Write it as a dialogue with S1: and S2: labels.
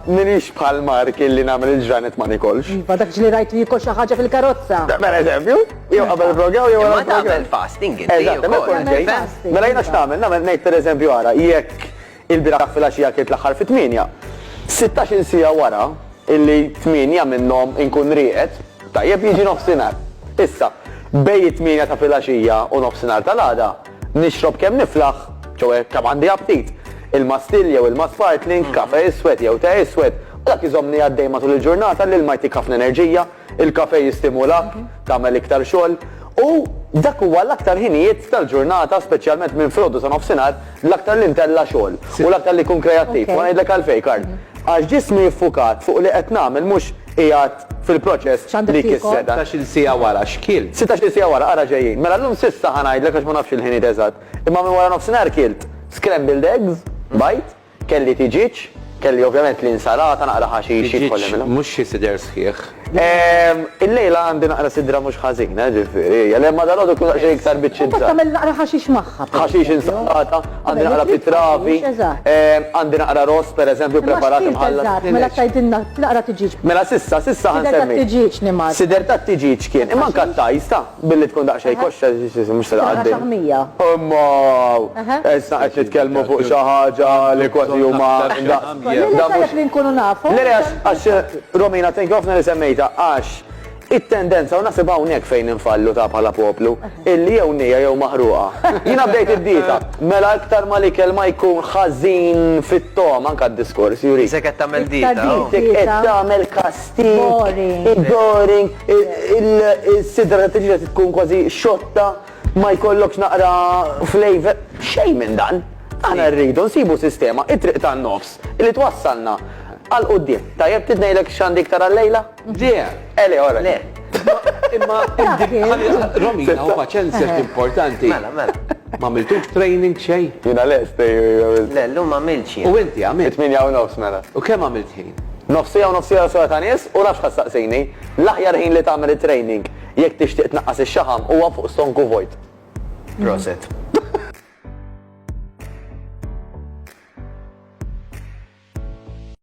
S1: m'iniex bħal Mark illi nagħmel il-ġranet ma nikolx.
S2: Iva, dak ġieli rajtu jiekol xi ħaġa fil-karozza.
S1: Per eżempju, jew qabel il-programm jew wara
S3: Imma
S1: l-programm.
S3: tagħmel fasting inti
S1: Eżatt, hemmhekk
S3: ukoll.
S1: kont ġej.
S2: Fasting,
S1: Mela jiena x'nagħmel? Nagħmel ngħid pereżempju ara, jekk ilbieraħ filgħaxija kilt l-aħħar fit-tmienja, sittax-il siegħa wara illi tmienja minnhom inkun rieqed, tajjeb jiġi nofsinhar. Issa, bejn it-tmienja ta' filgħaxija u nofsinhar tal-għada, Nixrob kemm niflaħ, ċoe kemm għandi aptit, ilma still jew ilma sparkling, kafe iswed jew te iswed, u dak iżommni għaddej matul il-ġurnata, l-ilma jtik ħafna enerġija, il-kafe jistimulak, tagħmel iktar xogħol, u dak huwa l-aktar ħinijiet tal-ġurnata, speċjalment minn filgħodu sa nofsinhar, l-aktar li ntella' xogħol u l-aktar li jkun kreattiv. U ngħidlek għalfejn, Karl, għax ġismi ffukat fuq li qed nagħmel mhux qiegħed fil-proċess
S2: X'għandek
S1: li
S2: tiekol?
S1: jkisser dan.
S4: Sittax-il siegħa wara x'kilt?
S1: Sittax-il siegħa wara, ara ġejjin. Mela llum s'issa ħa ngħidlek għax ma nafx il-ħinijiet eżatt. Imma minn wara nofsinhar kilt scrambled eggs, bajd, kelli tiġieġ, kelli ovvjament l-insalata, naqra ħaxix jidħol
S4: Tiġieġ
S1: hemm.
S4: mhux xi sider sħiħ.
S1: Illejla għandi naqra sidra mhux ħażin, eh, ġifieri, hija. Le, imma dalgħodu kienu daqsxejn iktar biċċiet
S2: Mbagħad
S1: żgħar.
S2: tagħmel naqra ħaxix magħha.
S1: Ħaxix insalata, għandi naqra pitravi, għandi naqra ross pereżempju preparat imħallat.
S2: Eżatt, mela tgħidilna naqra tiġieġ.
S1: Mela sissa, sissa ħa nsemmi.
S2: Sider tat-tiġieġ nimgħad.
S1: Sider tat-tiġieġ kien, imma anke t-tajs ta' billi tkun daqsxejn koxxa mhux se tgħaddi.
S2: Naqra xaħmija.
S1: Imma issa qed nitkellmu fuq xi ħaġa li kważi huma
S2: indaqs. Le, le, tajjeb li nkunu nafu.
S1: Le, le, għax Romina, thank you ħafna li semmejtha, għax it-tendenza, u naħseb hawnhekk fejn infallu ta' bħala poplu, illi jew nija jew maħruqa. Jiena bdejt id-dieta, mela iktar ma l-ikel ma jkun ħażin fit-togħma, anke d-diskors jurik.
S3: Qisek qed tagħmel dieta.
S1: Qisek qed tagħmel kastig. Boring. Boring, is-sidra tat-tiġieġa tkun kważi xotta. Ma jkollokx naqra flavour, xejn minn dan. Aħna rridu nsibu sistema, it-triq tan-nofs, li twassalna għal quddiem. Tajjeb, trid ngħidlek x'għandi iktar għal-lejla?
S4: Le.
S1: Eh le, all right.
S3: Le.
S4: Imma Romina u paċenzja x'importanti.
S3: Mela, mela.
S4: Ma għamiltux training xejn?
S1: Jiena lest.
S3: Le, llum m'għamiltx jien.
S4: U inti għamilt?
S1: It-tmienja u nofs mela.
S4: U kemm għamilt ħin?
S1: Nofs siegħa u nofs siegħa sura ta' nies u nafx ħa ssaqsini. L-aħjar ħin li tagħmel it-training Jekk tixtieq tnaqqas ix-xaħam huwa fuq stonku vojt.
S3: Proset.